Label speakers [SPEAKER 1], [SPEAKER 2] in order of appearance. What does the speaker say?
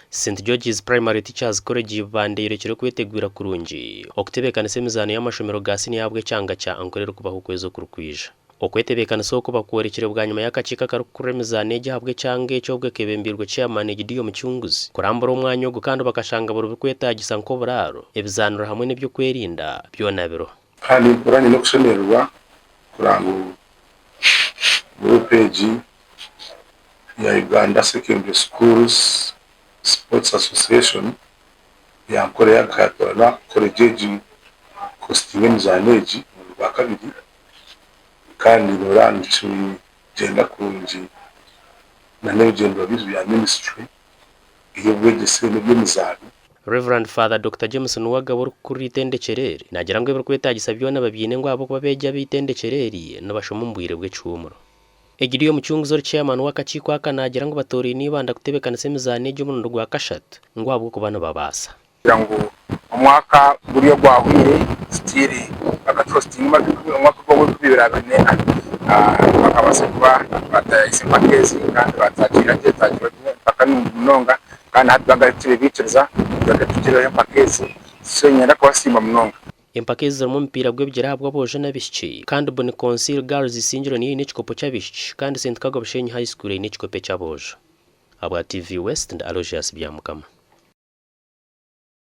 [SPEAKER 1] St George's Primary Teachers College Ibanda eyorekire okweteguura kurungi okutebeekanisa emizaano y'amashomero ga siniya ahabw'ekyanga kya Ankole erikubaho okwezi okurikwija. Okwetebeekanisa oku bakworekire bwanyima y'akakiiko akarikukurira emizaano egi ahabw'ekyanga eki obwo ekebembeirwe Chairman Egidiyo Mucunguzi kurambura omwanya ogu kandi bakashanga buri birikwetaagisa nk'oburaaro, ebizaaniro hamwe n'eby'okwerinda byona biriho.
[SPEAKER 2] Kandi mpurira nyine okushemererwa kureba ngu guruupu egi ya Uganda Secondary Schools Sports Association yankora yaatorana college egi kuhositinga emizaano egi omurundi gwakabiri kandi noreeba nikigyenda kurungi n'ebigyendererwa byaitu bya minisitule ey'obwegyese n'eby'emizaano.
[SPEAKER 1] Rev. Father Dokita James Nuwagaba orikukurira eitendekyero eri naagira ngu ebirikwetaagisa byona babiine ngu ahabw'okuba abeegi ab'eitendekyero eri nibashoma omu bwire bw'ekihuumuro. Egidiyo Mucunguzi ori chairman w'akakiiko aka naagira ngu batooraine Ibanda kutebeekanisa emizaano egi omurundi gwa kashatu ngu ahabw'okuba nibabaasa.
[SPEAKER 3] Kugira ngu omwaka guri ogwahwire still bakatuhositinga omwaka ogw'enkumi ibiri abiri n'ena bakabaasa kuba batayayisa empaka ezi kandi batwakiira gye twagirirwa gye empaka nungi munonga kandi hati bagarukire baikiriza tugaruke tugireho empaka ezi so niinyenda kubasiima munonga.
[SPEAKER 1] Empaka ezi zirimu omupiira gw'ebigyere ahabw'aboojo n'abaishiki kandi Buni Consil Girls Isingiro niyo eine ekikopo ky'abaishiki kandi St Kago Bushenyi High School eine ekikopo eky'aboojo. Ahabwa TV West ndi Aloysius Byamukama.